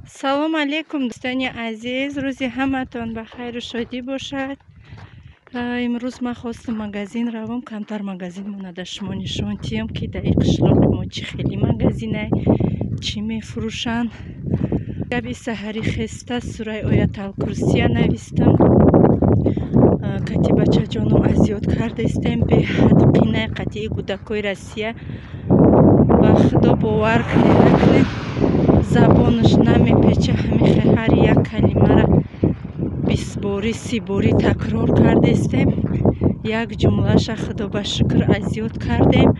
Салом алейкум, дӯстони азиз. Рӯзи ҳаматон ба хайру шодӣ бошад. Имрӯз ман хостам магазин равам, камтар магазин монада шумо нишон диҳам, ки дар ин қишлоқи мо чӣ хели магазинай, чӣ мефурӯшанд. Габи саҳари хеста сураи Ояталкурсия навистам. Кати бачаҷоном азёд кардаистем, беҳад қинай қатъии кӯдакои Россия. Ба худо бовар кунед накунед, забонаш намепеча, ҳамихе ҳар як калимара 20 борӣ 30 борӣ такрор кардестем. Як ҷумлаша худо ба шукр азёд кардем.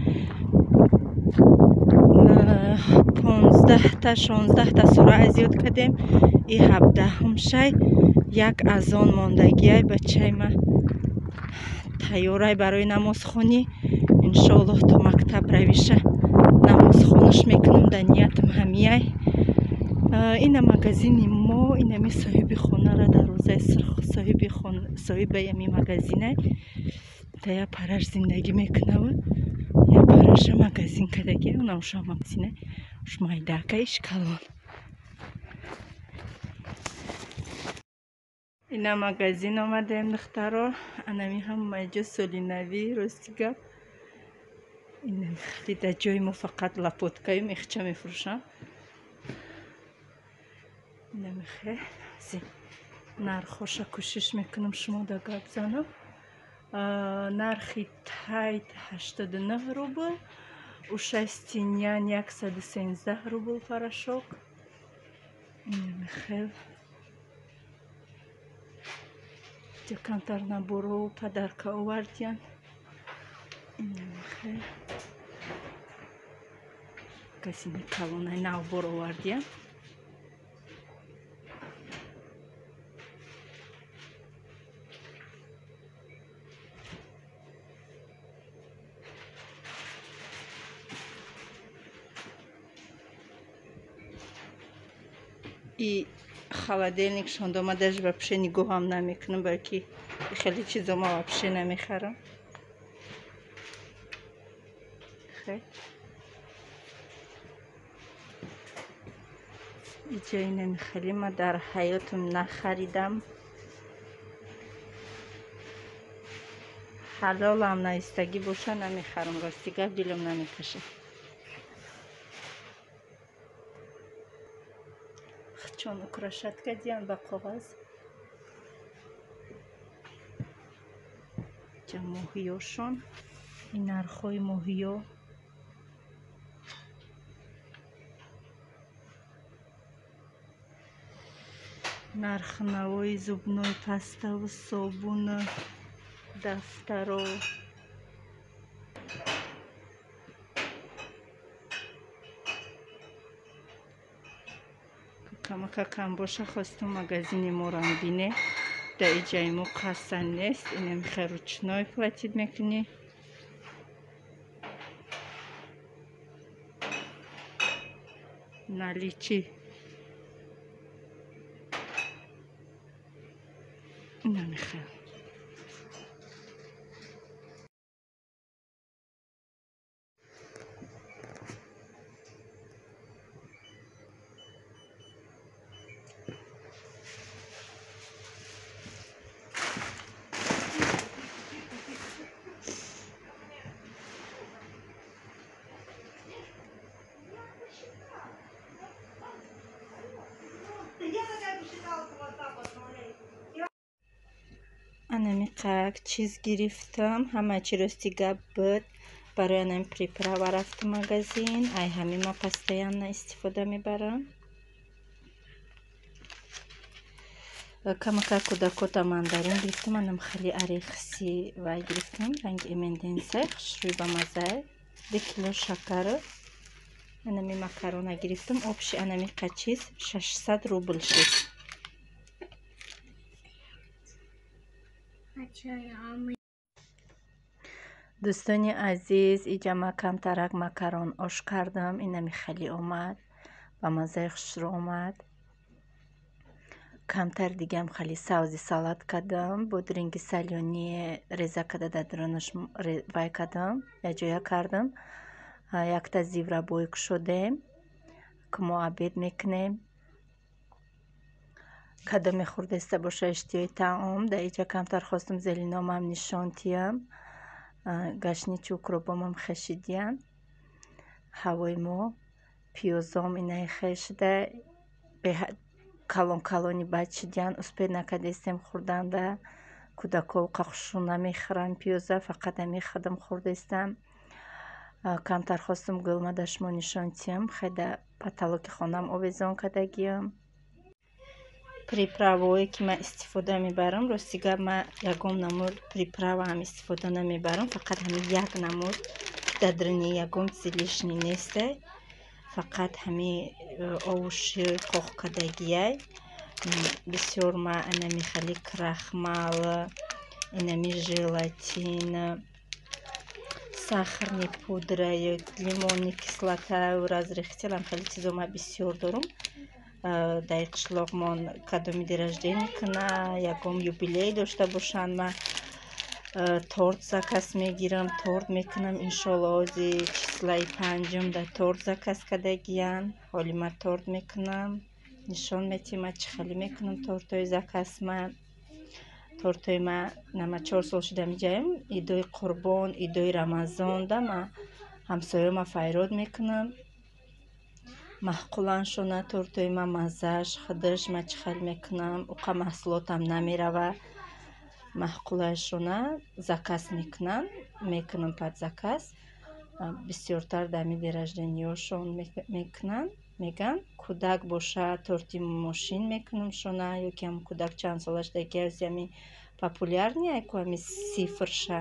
15та 16та сура азёд кардем. И 17-ум шай, як азон мондагиай. Бачаи ма тайёрай барои намозхонӣ. Иншоаллоҳ, то мактаб равиша намозхонаш мекунам, дар ниятам ҳамияй. Ина магазини мо, инами соҳиби хонара, дарвозаи сурх, соҳибаи ами магазинай. Та як параш зиндагӣ мекунаву як параша магазин кадаги, унамша магазинай. Уш майдака, иш калон. Ина магазин омадаем, духтаро. Анами ҳамаи ҷо соли навӣ, рости гап. Инами дар ҷои мо фақат лопаткаю мехча мефурӯшанд. Инамихе нархоша кӯшиш мекунам шумо да гап занам. Нархи Тайд 89 рубл, ушасти Няня 113 рубл порошок. Инамихел камтар наборо подарка овардиян. Инамихел магазини калонай навбор овардиян. И холодильник шондома даже вообще нигоҳам намекунам, балки хеле чизо ма вообще намехарам. Хел иҷа инами хеле ма дар ҳаётам нахаридам. Ҳалолам наистагӣ боша, намехарам, рости гап, дилам намекашад. Чон украшать кардиян ба коғаз. Ҷа моҳиёшон, ин нархҳои моҳиё. Нархнавои зубной паставу собуну дафтаро. Камака кам боша, хостум магазини морам бине. Дар иҷаи мо касса нест, инам ручной платить мекунӣ. Наличный инамихел. Анами қак чиз гирифтам, ҳама чи рости гап буд. Барои анами приправа рафтам магазин, ай ҳами ма постоянно истифода мебарам. Камака кӯдакота мандарин гирифтам, анам хеле орехси вай гирифтам, ранги M&M's, хушрӯй, ба маззае. 2 кило шакару анами макарона гирифтам. Общий анами чиз 600 рубл шуд. Дӯстони азиз, иҷа ма камтарак макарон ош кардам. Инами хеле омад, ба маззаи хушрӯ омад. Камтар дигам хеле савзи салат кардам, бодринги солёный реза карда дар дарунаш вай кардам, якҷоя кардам. Якта зеврабой кушодем, ки мо обед мекунем. Кадоме хӯрдаиста боша иштиҳои таом. Дар иҷа камтар хостум зеленомам нишон тиям. Гашничу укропомам хешидиян. Ҳавои мо пиёзом инаи хешида, беҳад калон калони бад шидиян. Успеть накардестем хӯрданда. Кӯдако қахшу намехӯранд пиёза, фақат ҳами худам хӯрдаистам. Камтар хостум гулма дар шумо нишон тиям. Хеле потолоки хонам овезон кардагиям. Приправое ки ман истифода мебарам, рости гап, ман ягон намуд приправаам истифода намебарам, фақат ҳамин як намуд, дар даруни ягон чизи лишний нестай, фақат ҳамин овуши қоқ кардагиай. Бисёр ман инами хеле крахмал, инами желатин, сахарный пудра ё лимонный кислота, разрыхлитель, хеле чизо ман бисёр дорум. Дар қишлоқмон кадоми день рождения куна, ягон юбилей дошта бошанд, ман торт заказ мегирам, торт мекунам. Иншоалло, ҳози числаи панҷум дар торт заказ кардагиян. Ҳоли ман торт мекунам, нишон метиҳам, ман чӣ хеле мекунам тортҳои заказ. Ман тортҳои ман нама 4 сол шуда миҷаем. Идои Қурбон, идои Рамазонда ман ҳамсоёма файрод мекунам, маъқулан шона тортҳои ман, маззааш худаш. Ман чӣ хел мекунам, уқа маҳсулотам намерава, маъқулашона заказ мекунам, мекунам под заказ. Бисёртар дар ҳамин день рождениёшон мекунанд, мегӯянд. Кӯдак боша, торти мошин мекунам шона, ё ки ҳам кӯдак чанд сола шуда, ки ҳози ҳамин популярный ку, ҳамин сифрша,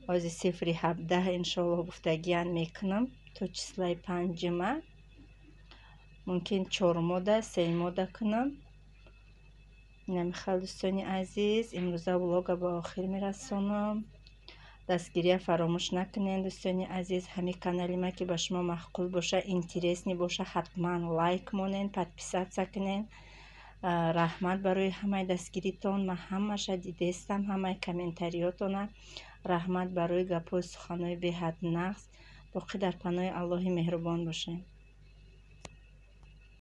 ҳози сифри 17, иншоалло, гуфтагиян, мекунам то числаи панҷума, мумкин чормода, сеюмода кунам. Инами хел, дӯстони азиз, имрӯза влога ба охир мерасонам. Дастгирия фаромӯш накунед, дӯстони азиз. Ҳамин канали ман ки ба шумо маъқул боша, интересный боша, ҳатман лайк монед, подписаться кунед. Раҳмат барои ҳамаи дастгиритон. Ман ҳамаша дидестам, ҳамаи комментариётона. Раҳмат барои гапҳои суханҳои беҳад нағз. Боқӣ дар паноҳи Аллоҳи меҳрубон бошед.